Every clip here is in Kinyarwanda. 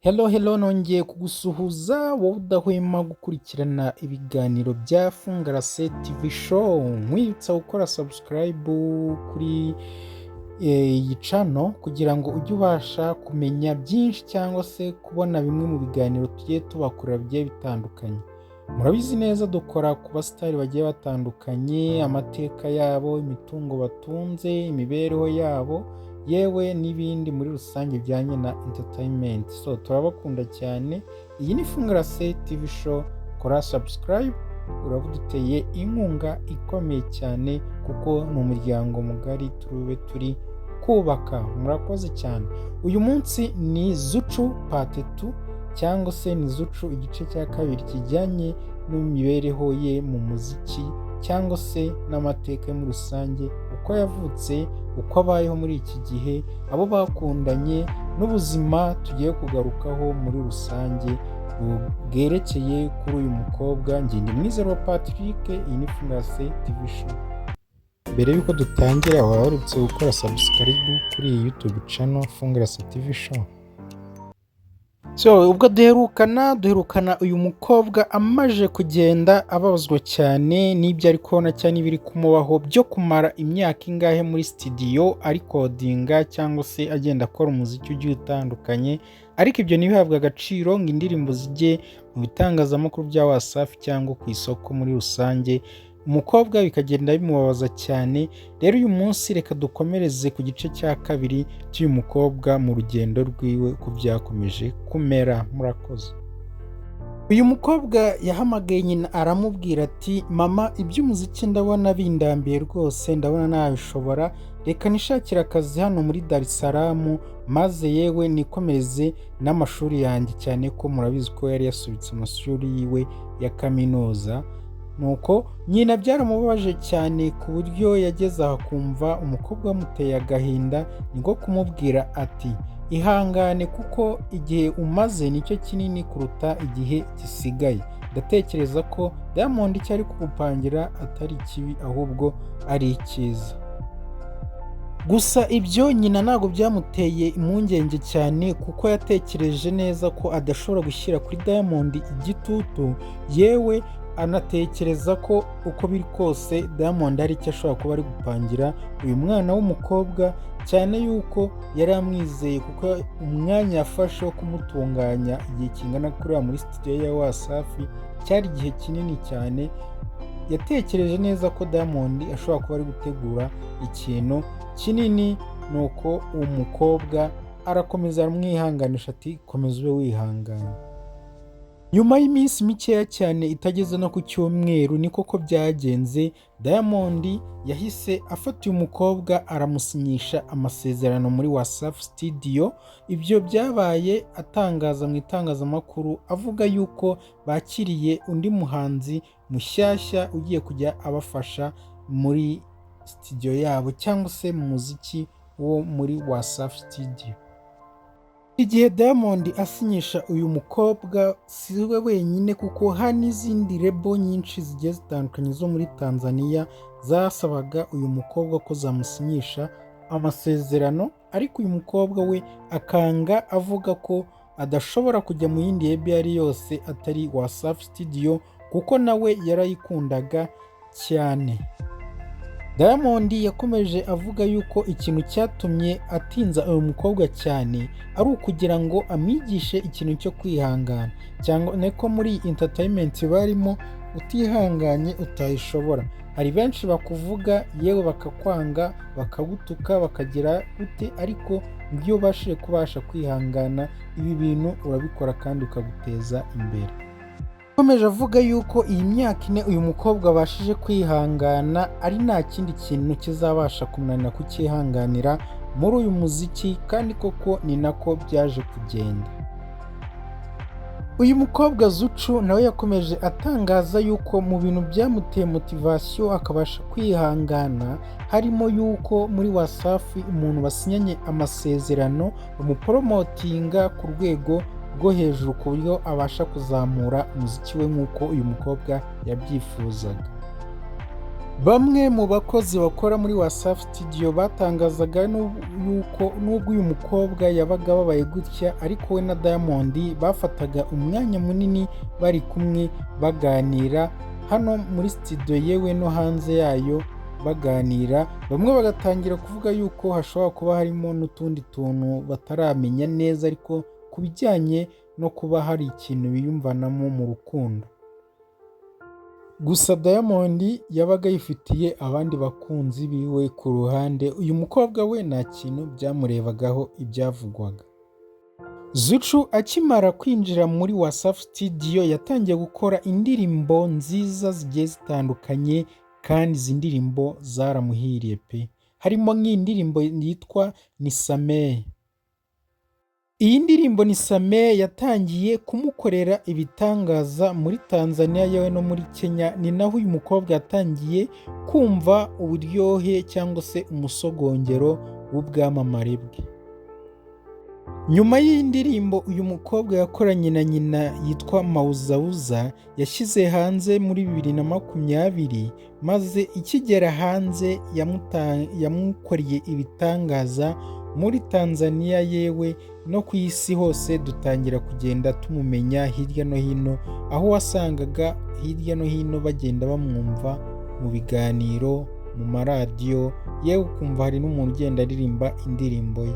Hello hello, nongeye kugusuhuza wowe udahwema gukurikirana ibiganiro bya Fungarase TV Show. Nkwibutsa gukora subscribe kuri iyi channel kugira ngo ujye ubasha kumenya byinshi cyangwa se kubona bimwe mu biganiro tugiye tubakorera bigiye bitandukanye. Murabizi neza, dukora ku basitari bagiye batandukanye, amateka yabo, imitungo batunze, imibereho yabo, yewe n'ibindi muri rusange bijyanye na entertainment. So turabakunda cyane. Iyi ni Fungarase TV Show. Kora subscribe, uraba uduteye inkunga ikomeye cyane kuko ni umuryango mugari turube turi kubaka. Murakoze cyane. Uyu munsi ni Zuchu part 2 cyangwa se ni Zuchu igice cya kabiri kijyanye n'imibereho ye mu muziki cyangwa se n'amateka ye muri rusange, uko yavutse, uko abayeho muri iki gihe, abo bakundanye n'ubuzima tugiye kugarukaho muri rusange bwerekeye kuri uyu mukobwa. Ngende Mwizerwa Patrick, iyi ni Fungarase TV Show. Mbere y'uko dutangira, waba warutse gukora subscribe kuri iyi YouTube channel Fungarase TV Show? So ubwo duherukana uyu mukobwa amaze kugenda ababazwa cyane n'ibyo ari kubona cyangwa n'ibiri kumubaho byo kumara imyaka ingahe muri studio arecordinga cyangwa se agenda akora umuziki ugiye utandukanye, ariko ibyo ntibihabwe agaciro ngo indirimbo zijye mu bitangazamakuru bya Wasafi cyangwa ku isoko muri rusange. Umukobwa bikagenda bimubabaza cyane. Rero uyu munsi reka dukomereze ku gice cya kabiri cy'uyu mukobwa mu rugendo rwiwe, uko byakomeje kumera. Murakoze. Uyu mukobwa yahamagaye nyina aramubwira ati: "Mama, iby'umuziki ndabona bindambiye rwose, ndabona nabishobora. Reka nishakire akazi hano muri Dar es Salaam, maze yewe nikomereze n'amashuri yanjye", cyane ko murabizi ko yari yasubitse amashuri yiwe ya kaminuza. Nuko nyina byaramubabaje cyane ku buryo yageze aho akumva umukobwa amuteye agahinda, niko kumubwira ati: "Ihangane, kuko igihe umaze nicyo kinini kuruta igihe gisigaye. Ndatekereza ko Diamond icyo ari kugupangira atari kibi, ahubwo ari icyiza." Gusa ibyo nyina ntabwo byamuteye impungenge cyane, kuko yatekereje neza ko adashobora gushyira kuri Diamond igitutu, yewe anatekereza ko uko biri kose Diamond hari icyo ashobora kuba ari gupangira uyu mwana w'umukobwa, cyane yuko yari amwizeye, kuko umwanya yafashe wo kumutunganya igihe kingana kuriya muri studio ya Wasafi cyari igihe kinini cyane. Yatekereje neza ko Diamond ashobora kuba ari gutegura ikintu kinini. Nuko uwo mukobwa arakomeza aramwihanganisha ati: "Komeza ube wihanganye." Nyuma y'iminsi mikeya cyane itageze no ku cyumweru, ni koko byagenze. Diamond yahise afata uyu mukobwa aramusinyisha amasezerano muri Wasafi Studio. Ibyo byabaye atangaza mu itangazamakuru avuga yuko bakiriye undi muhanzi mushyashya ugiye kujya abafasha muri studio yabo cyangwa se mu muziki wo muri Wasafi Studio. Igihe Diamond asinyisha uyu mukobwa si we wenyine, kuko hari n'izindi label nyinshi zigiye zitandukanye zo muri Tanzania zasabaga uyu mukobwa ko zamusinyisha amasezerano, ariko uyu mukobwa we akanga avuga ko adashobora kujya mu yindi label iyo ari yose atari Wasafi Studio, kuko nawe yarayikundaga cyane. Diamond yakomeje avuga yuko ikintu cyatumye atinza uyu mukobwa cyane ari ukugira ngo amwigishe ikintu cyo kwihangana, cyane ko muri iyi entertainment barimo utihanganye utayishobora. Hari benshi bakuvuga, yewe bakakwanga, bakagutuka, bakagira gute, ariko iyo ubashije kubasha kwihangana, ibi bintu urabikora kandi ukaguteza imbere. Yakomeje avuga yuko iyi myaka 4 uyu mukobwa abashije kwihangana ari nta kindi kintu kizabasha kumunanira kucyihanganira muri uyu muziki, kandi koko ni nako byaje kugenda. Uyu mukobwa Zuchu nawe yakomeje atangaza yuko mu bintu byamuteye motivation akabasha kwihangana harimo yuko muri Wasafi umuntu basinyanye amasezerano bamupromotinga ku rwego rwo hejuru, ku buryo abasha kuzamura umuziki we nk'uko uyu mukobwa yabyifuzaga. Bamwe mu bakozi bakora muri Wasafi Studio batangazaga yuko nubwo uyu mukobwa yabaga ababaye gutya, ariko we na Diamond bafataga umwanya munini bari kumwe baganira hano muri studio, yewe no hanze yayo baganira. Bamwe bagatangira kuvuga yuko hashobora kuba harimo n'utundi tuntu bataramenya neza, ariko ku bijyanye no kuba hari ikintu biyumvanamo mu rukundo. Gusa Diamond yabaga yifitiye abandi bakunzi biwe ku ruhande, uyu mukobwa we nta kintu byamurebagaho ibyavugwaga. Zuchu akimara kwinjira muri Wasafi Studio yatangiye gukora indirimbo nziza zigiye zitandukanye, kandi izi ndirimbo zaramuhiriye pe! Harimo nk'iyi ndirimbo yitwa Nisamehe. Iyi ndirimbo Nisamehe yatangiye kumukorera ibitangaza muri Tanzania yewe no muri Kenya. Ni naho uyu mukobwa yatangiye kumva uburyohe cyangwa se umusogongero w'ubwamamare bwe. Nyuma y'iyi ndirimbo uyu mukobwa yakoranye na nyina yitwa Mauzauza yashyize hanze muri 2020, maze ikigera hanze yamukoreye ibitangaza muri Tanzania yewe no ku isi hose, dutangira kugenda tumumenya hirya no hino, aho wasangaga hirya no hino bagenda bamwumva mu biganiro, mu maradiyo, yewe ukumva hari n'umuntu ugenda aririmba indirimbo ye.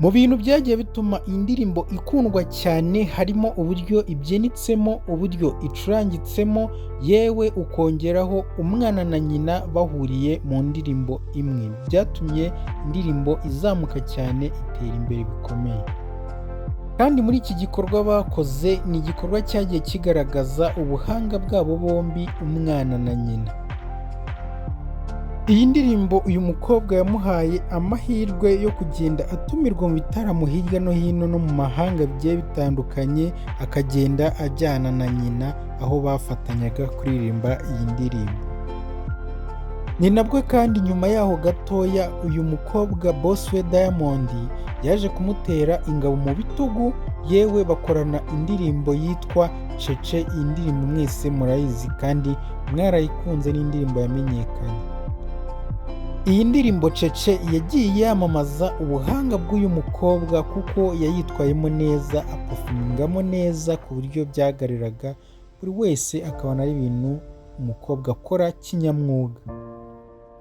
Mu bintu byagiye bituma iyi ndirimbo ikundwa cyane harimo uburyo ibyinitsemo, uburyo icurangitsemo, yewe ukongeraho umwana na nyina bahuriye mu ndirimbo imwe. Byatumye indirimbo izamuka cyane, itera imbere bikomeye. Kandi muri iki gikorwa bakoze ni igikorwa cyagiye kigaragaza ubuhanga bwabo bombi, umwana na nyina. Iyi ndirimbo uyu mukobwa yamuhaye amahirwe yo kugenda atumirwa mu bitaramo hirya no hino no mu mahanga bigiye bitandukanye, akagenda ajyana na nyina aho bafatanyaga kuririmba iyi ndirimbo. Ni nabwo kandi nyuma yaho gatoya uyu mukobwa boss we Diamond yaje kumutera ingabo mu bitugu, yewe bakorana indirimbo yitwa Cece. Iyi ndirimbo mwese murayizi kandi mwarayikunze, ni indirimbo yamenyekanye. Iyi ndirimbo Cece yagiye yamamaza ubuhanga bw'uyu mukobwa kuko yayitwayemo neza, aperformingamo neza ku buryo byagariraga buri wese akabona ari ibintu umukobwa akora kinyamwuga.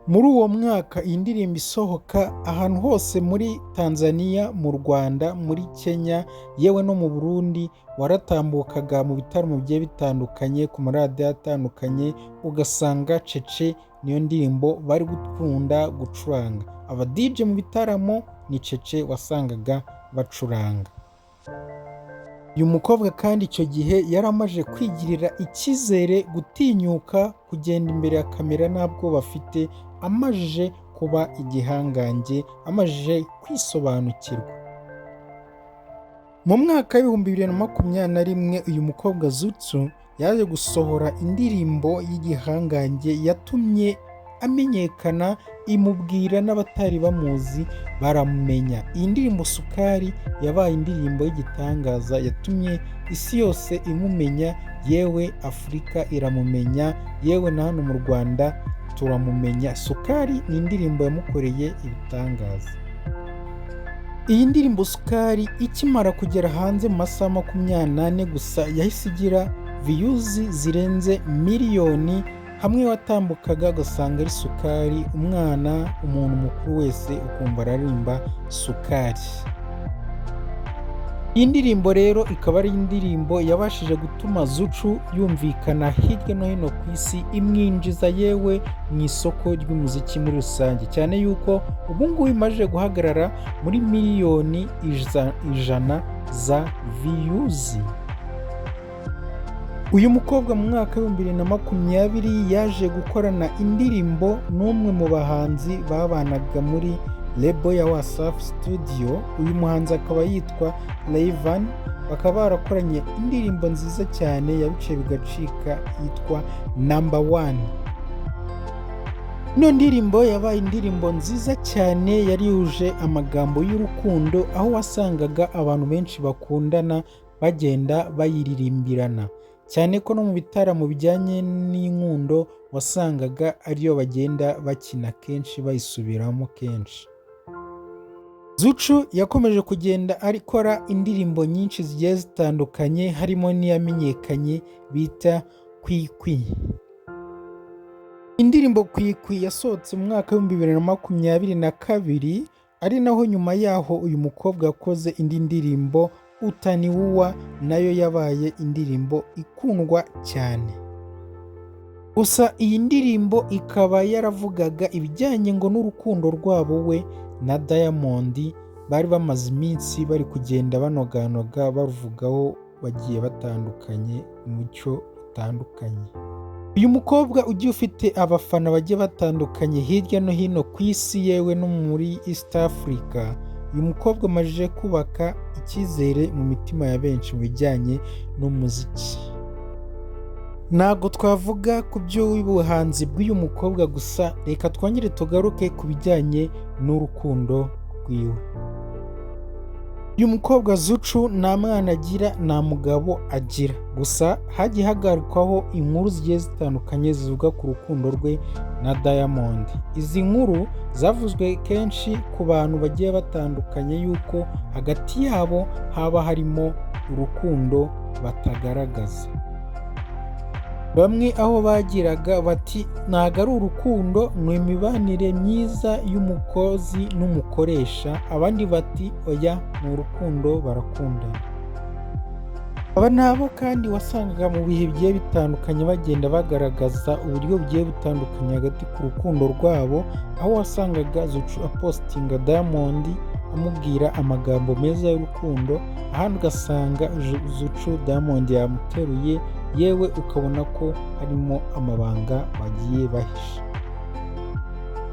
Muri uwo mwaka iyi ndirimbo isohoka, ahantu hose muri Tanzania, mu Rwanda, muri Kenya yewe no mu Burundi, waratambukaga mu bitaramo bigiye bitandukanye, ku maradiyo atandukanye, ugasanga Cece niyo ndirimbo bari gukunda gucuranga. Aba DJ mu bitaramo ni Cece wasangaga bacuranga. Uyu mukobwa kandi icyo gihe yari amaze kwigirira icyizere, gutinyuka kugenda imbere ya kamera nta bwoba afite, amajije kuba igihangange, amajije kwisobanukirwa. Mu mwaka w'2021 uyu mukobwa Zuchu yaje gusohora indirimbo y'igihangange yatumye amenyekana, imubwira n'abatari bamuzi baramumenya. Iyi ndirimbo Sukari yabaye indirimbo y'igitangaza yatumye isi yose imumenya, yewe Afurika iramumenya, yewe na hano mu Rwanda turamumenya. Sukari ni indirimbo yamukoreye ibitangaza. Iyi ndirimbo Sukari ikimara kugera hanze mu masaha 24 gusa yahise igira views zirenze miliyoni. Hamwe watambukaga ugasanga ari Sukari, umwana, umuntu mukuru wese ukumva araririmba Sukari. Iyi ndirimbo rero ikaba ari indirimbo yabashije gutuma Zuchu yumvikana hirya no hino ku isi, imwinjiza yewe mu isoko ry'umuziki muri rusange, cyane yuko ubu ngubu imaze guhagarara muri miliyoni 100 za views. Uyu mukobwa mu mwaka w'2020 yaje gukorana indirimbo n'umwe mu bahanzi babanaga muri label ya Wasafi Studio, uyu muhanzi akaba yitwa Rayvanny, bakaba barakoranye indirimbo nziza cyane yabiciye bigacika yitwa Number One. Ino ndirimbo yabaye indirimbo nziza cyane yari yuje amagambo y'urukundo, aho wasangaga abantu benshi bakundana bagenda bayiririmbirana. cyane ko no mu bitaramo bijyanye n'inkundo wasangaga ariyo bagenda bakina kenshi, bayisubiramo kenshi. Zuchu yakomeje kugenda akora indirimbo nyinshi zigiye zitandukanye, harimo n'iyamenyekanye bita Kwikwi. Indirimbo Kwikwi yasohotse mu mwaka w'2022, ari naho nyuma yaho uyu mukobwa yakoze indi ndirimbo Utaniua, nayo yabaye indirimbo ikundwa cyane. Gusa iyi ndirimbo ikaba yaravugaga ibijyanye ngo n'urukundo rwabo we na Diamond bari bamaze iminsi bari kugenda banoganoga, baruvugaho bagiye batandukanye mu mucyo utandukanye. Uyu mukobwa ugiye ufite abafana bagiye batandukanye hirya no hino ku isi, yewe no muri East Africa, uyu mukobwa amaze kubaka icyizere mu mitima ya benshi mu bijyanye n'umuziki. Ntabwo twavuga ku by'ubuhanzi bw'uyu mukobwa gusa, reka twongere tugaruke ku bijyanye n'urukundo rwiwe. Uyu mukobwa Zuchu nta mwana agira, nta mugabo agira, gusa hagiye hagarukwaho inkuru zigiye zitandukanye zivuga ku rukundo rwe na Diamond. Izi nkuru zavuzwe kenshi ku bantu bagiye batandukanye yuko hagati yabo haba harimo urukundo batagaragaza. Bamwe aho bagiraga bati ntabwo ari urukundo, ni imibanire myiza y'umukozi n'umukoresha, abandi bati oya, ni urukundo, barakundana. Aba nabo kandi wasangaga mu bihe bigiye bitandukanye bagenda bagaragaza uburyo bugiye butandukanye hagati ku rukundo rwabo, aho wasangaga Zuchu apostinga Diamond amubwira amagambo meza y'urukundo, ahandi ugasanga Zuchu Diamond yamuteruye, yewe ukabona ko harimo amabanga bagiye bahisha.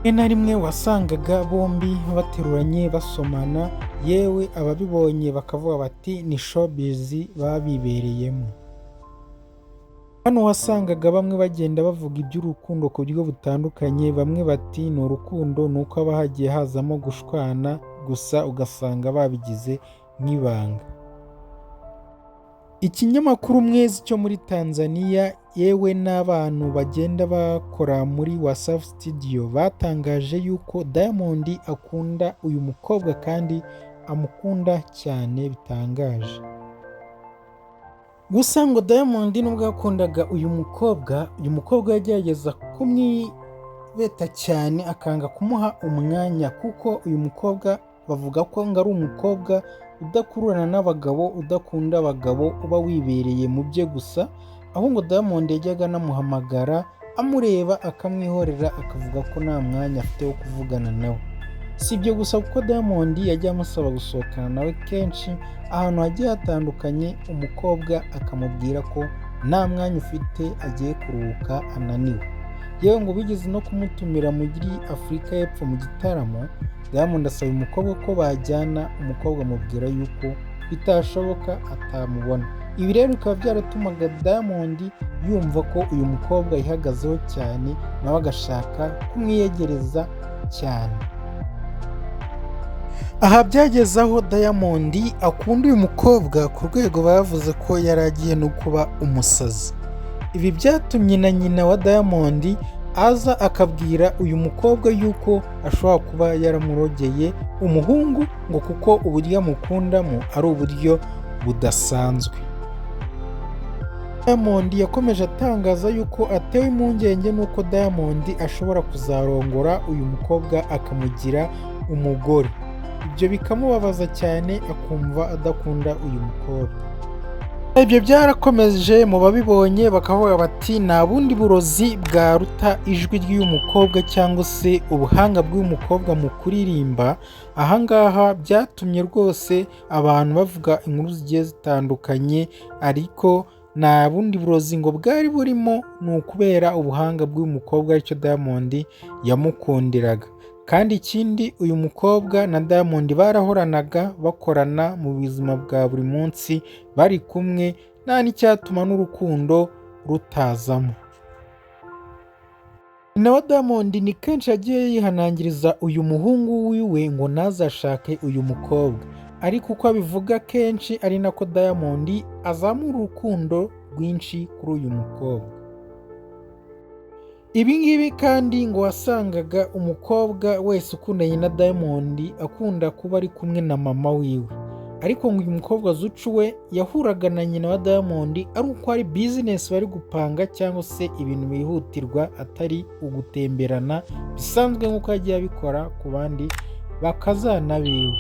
Rimwe na rimwe wasangaga bombi bateruranye, basomana, yewe ababibonye bakavuga bati ni showbiz baba bibereyemo. Hano wasangaga bamwe bagenda bavuga iby'urukundo ku buryo butandukanye, bamwe bati ni urukundo, ni uko haba hagiye hazamo gushwana gusa, ugasanga babigize nk'ibanga. Ikinyamakuru Mwezi cyo muri Tanzania, yewe n'abantu bagenda bakora muri Wasafi Studio, batangaje yuko Diamond akunda uyu mukobwa kandi amukunda cyane bitangaje. Gusa ngo Diamond nubwo yakundaga uyu mukobwa, uyu mukobwa yagerageza kumwibeta cyane akanga kumuha umwanya, kuko uyu mukobwa bavuga ko ngo ari umukobwa udakururana n'abagabo, udakunda abagabo, uba wibereye mu bye gusa, aho ngo Diamond yajyaga anamuhamagara amureba akamwihorera, akavuga ko nta mwanya afite wo kuvugana nawe. Si ibyo gusa, kuko Diamond yajya amusaba gusohokana nawe kenshi ahantu hagiye hatandukanye, umukobwa akamubwira ko nta mwanya ufite, agiye kuruhuka ananiwe. Yewe ngo bigeze no kumutumira muri Afurika y'Epfo mu gitaramo, Diamond asaba umukobwa ko bajyana, umukobwa amubwira yuko bitashoboka, atamubona. Ibi rero bikaba byaratumaga Diamond yumva ko uyu mukobwa yihagazeho cyane, nawe agashaka kumwiyegereza cyane. Aha byageze aho Diamond akunda uyu mukobwa ku rwego bavuze ko yari agiye no kuba umusazi. Ibi byatumye na nyina wa Diamond aza akabwira uyu mukobwa yuko ashobora kuba yaramurogeye umuhungu, ngo kuko uburyo amukundamo ari uburyo budasanzwe. Diamond yakomeje atangaza yuko atewe impungenge n'uko Diamond ashobora kuzarongora uyu mukobwa akamugira umugore. Ibyo bikamubabaza cyane, akumva adakunda uyu mukobwa. Ibyo byarakomeje, mu babibonye bakavuga bati nta bundi burozi bwaruta ijwi ry'uyu mukobwa cyangwa se ubuhanga bw'uyu mukobwa mu kuririmba. Ahangaha byatumye rwose abantu bavuga inkuru zigiye zitandukanye, ariko nta bundi burozi ngo bwari burimo, ni ukubera ubuhanga bw'uyu mukobwa, aricyo Diamond yamukundiraga. Kandi ikindi, uyu mukobwa na Diamond barahoranaga, bakorana mu buzima bwa buri munsi, bari kumwe, nta n'icyatuma n'urukundo rutazamo. Nyina wa Diamond ni kenshi yagiye yihanangiriza uyu muhungu wiwe ngo ntazashake uyu mukobwa, ariko uko abivuga kenshi ari nako Diamond azamura urukundo rwinshi kuri uyu mukobwa. Ibi ngibi kandi ngo wasangaga umukobwa wese ukundanye na Diamond akunda kuba ari kumwe na mama wiwe, ariko ngo uyu mukobwa Zuchu we yahuraga na nyina wa Diamond ari uko hari business bari gupanga cyangwa se ibintu bihutirwa, atari ugutemberana bisanzwe nk'uko yagiye abikora ku bandi bakazana biwe.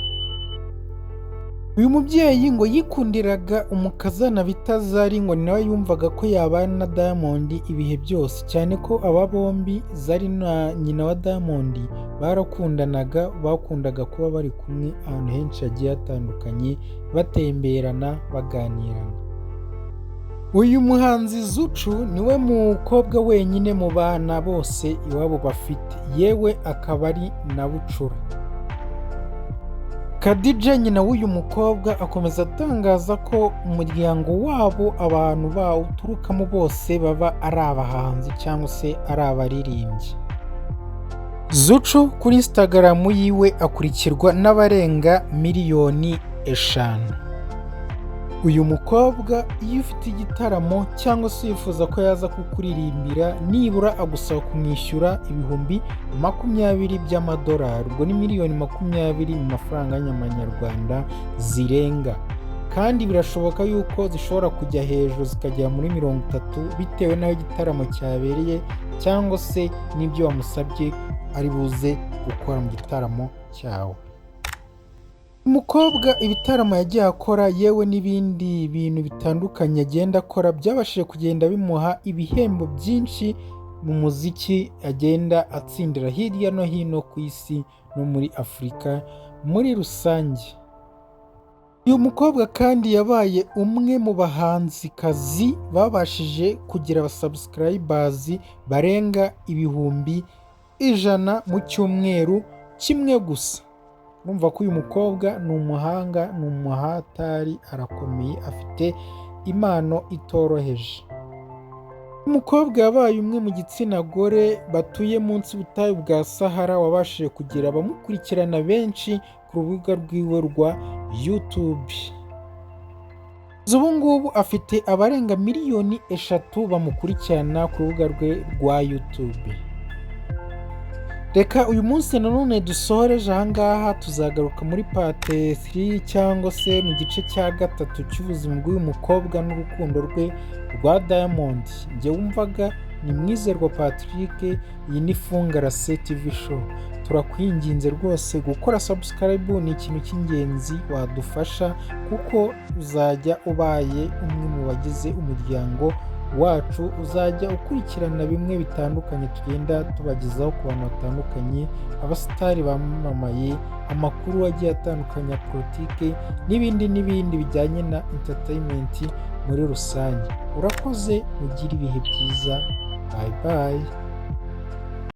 Uyu mubyeyi ngo yikundiraga umukazana bita Zari, ngo ni nawe yumvaga ko yabana na Diamond ibihe byose, cyane ko aba bombi, Zari na nyina wa Diamond, barakundanaga, bakundaga kuba bari kumwe ahantu henshi hagiye hatandukanye, batemberana, baganirana. Uyu muhanzi Zuchu niwe mukobwa wenyine mu bana bose iwabo bafite, yewe akaba ari na bucura. Khadija, nyina w'uyu mukobwa, akomeza atangaza ko umuryango wabo, abantu bawuturukamo bose baba ari abahanzi cyangwa se ari abaririmbyi. Zuchu kuri Instagram yiwe akurikirwa n'abarenga miliyoni 5. Uyu mukobwa iyo ufite igitaramo cyangwa se wifuza ko yaza kukuririmbira, nibura agusaba kumwishyura 20,000 by'amadolari, ubwo ni miliyoni 20 mu mafaranga y'amanyarwanda zirenga, kandi birashoboka yuko zishobora kujya hejuru zikagera muri 30 bitewe n'aho igitaramo cyabereye cyangwa se n'ibyo wamusabye ari buze gukora mu gitaramo cyawe. Umukobwa ibitaramo yagiye akora, yewe n'ibindi bintu bitandukanye agenda akora, byabashije kugenda bimuha ibihembo byinshi mu muziki agenda atsindira hirya no hino ku isi no muri Afurika muri rusange. Uyu mukobwa kandi yabaye umwe mu bahanzikazi babashije kugira aba subscribers barenga 100,000 mu cyumweru kimwe gusa. Urumva ko uyu mukobwa ni umuhanga, ni umuhatari, arakomeye, afite impano itoroheje. Umukobwa yabaye umwe mu gitsina gore batuye munsi y'ubutayu bwa Sahara wabashije kugira abamukurikirana benshi ku rubuga rwiwe rwa YouTube. Ubu ngubu afite abarenga miliyoni 3 bamukurikirana ku rubuga rwe rwa YouTube. Reka uyu munsi nanone dusoreje ahangaha, tuzagaruka muri part 3 cyangwa se mu gice cya gatatu cy'ubuzima bw'uyu mukobwa n'urukundo rwe rwa Diamond. Njye wumvaga ni Mwizerwa Patrick, iyi ni Fungarase TV Show. Turakwinginze rwose, gukora subscribe ni ikintu cy'ingenzi wadufasha, kuko uzajya ubaye umwe mu bagize umuryango wacu, uzajya ukurikirana bimwe bitandukanye tugenda tubagezaho ku bantu batandukanye, abasitari bamamaye, amakuru agiye atandukanye ya politike n'ibindi n'ibindi bijyanye na entertainment muri rusange. Urakoze, ugire ibihe byiza, bye bye.